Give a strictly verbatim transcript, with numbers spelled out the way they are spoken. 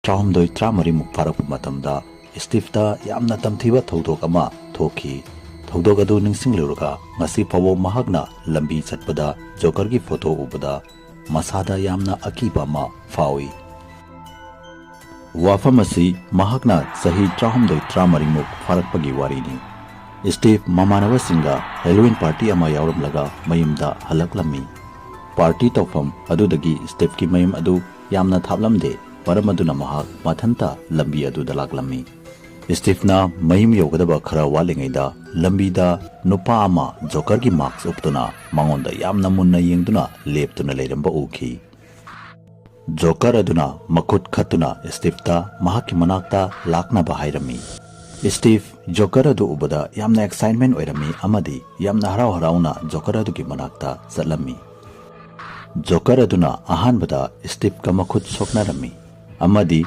ꯇꯔꯥꯍꯨꯝꯗꯣꯏ ꯇꯔꯥꯃꯔꯤꯃꯨꯛ ꯐꯥꯔꯛꯄ ꯃꯇꯝꯗ ꯁ꯭ꯇꯤꯐꯇ ꯌꯥꯝꯅ ꯇꯝꯊꯤꯕ ꯊꯧꯗꯣꯛ ꯑꯃ ꯊꯣꯛꯈꯤ꯫ ꯊꯧꯗꯣꯛ ꯑꯗꯨ ꯅꯤꯡꯁꯤꯡꯂꯨꯔꯒ ꯉꯁꯤ ꯐꯥꯎꯕ ꯃꯍꯥꯛꯅ ꯂꯝꯕꯤ ꯆꯠꯄꯗ ꯖꯣꯀꯔꯒꯤ ꯐꯣꯇꯣ ꯎꯕꯗ ꯃꯁꯥꯗ ꯌꯥꯝꯅ ꯑꯀꯤꯕ ꯑꯃ ꯐꯥꯎꯏ꯫ ꯋꯥꯐꯝ ꯑꯁꯤ ꯃꯍꯥꯛꯅ ꯆꯍꯤ ꯇꯔꯥꯍꯨꯝꯗꯣꯏ ꯇꯔꯥꯃꯔꯤꯃꯨꯛ ꯐꯥꯔꯛꯄꯒꯤ ꯋꯥꯔꯤꯅꯤ꯫ ꯁ꯭ꯇꯤꯐ ꯃꯃꯥꯟꯅꯕꯁꯤꯡꯒ ꯍꯦꯂꯣꯋꯤꯟ ꯄꯥꯔꯇꯤ ꯑꯃ ꯌꯥꯎꯔꯝꯂꯒ ꯃꯌꯨꯝꯗ ꯍꯜꯂꯛꯂꯝꯃꯤ꯫ ꯄꯥꯔꯇꯤ ꯇꯧꯐꯝ ꯑꯗꯨꯗꯒꯤ ꯁ꯭ꯇꯤꯐꯀꯤ ꯃꯌꯨꯝ ꯑꯗꯨ ꯌꯥꯝꯅ ꯊꯥꯞꯂꯝꯗꯦ, ꯃꯔꯝ ꯑꯗꯨꯅ ꯃꯍꯥꯛ ꯃꯊꯟꯇ ꯂꯝꯕꯤ ꯑꯗꯨꯗ ꯂꯥꯛꯂꯝꯃꯤ꯫ ꯁ꯭ꯇꯤꯐꯅ ꯃꯌꯨꯝ ꯌꯧꯒꯗꯕ ꯈꯔ ꯋꯥꯠꯂꯤꯉꯩꯗ ꯂꯝꯕꯤꯗ ꯅꯨꯄꯥ ꯑꯃ ꯖꯣꯀꯔꯒꯤ ꯃꯥꯛꯁ ꯎꯞꯇꯨꯅ ꯃꯉꯣꯟꯗ ꯌꯥꯝꯅ ꯃꯨꯟꯅ ꯌꯦꯡꯗꯨꯅ ꯂꯦꯞꯇꯨꯅ ꯂꯩꯔꯝꯕ ꯎꯈꯤ꯫ ꯖꯣꯀꯔ ꯑꯗꯨꯅ ꯃꯈꯨꯠ ꯈꯠꯇꯨꯅ ꯁ꯭ꯇꯤꯐꯇ ꯃꯍꯥꯛꯀꯤ ꯃꯅꯥꯛꯇ ꯂꯥꯛꯅꯕ ꯍꯥꯏꯔꯝꯃꯤ꯫ ꯁ꯭ꯇꯤꯐ ꯖꯣꯀꯔ ꯑꯗꯨ ꯎꯕꯗ ꯌꯥꯝꯅ ꯑꯦꯛꯁꯥꯏꯠꯃꯦꯟ ꯑꯣꯏꯔꯝꯃꯤ ꯑꯃꯗꯤ ꯌꯥꯝꯅ ꯍꯔꯥꯎ ꯍꯔꯥꯎꯅ ꯖꯣꯀꯔ ꯑꯗꯨꯒꯤ ꯃꯅꯥꯛꯇ ꯆꯠꯂꯝꯃꯤ꯫ ꯖꯣꯀꯔ ꯑꯗꯨꯅ ꯑꯍꯥꯟꯕꯗ ꯁ꯭ꯇꯤꯐꯀ ꯃꯈꯨꯠ ꯁꯣꯛꯅꯔꯝꯃꯤ ꯑꯃꯗꯤ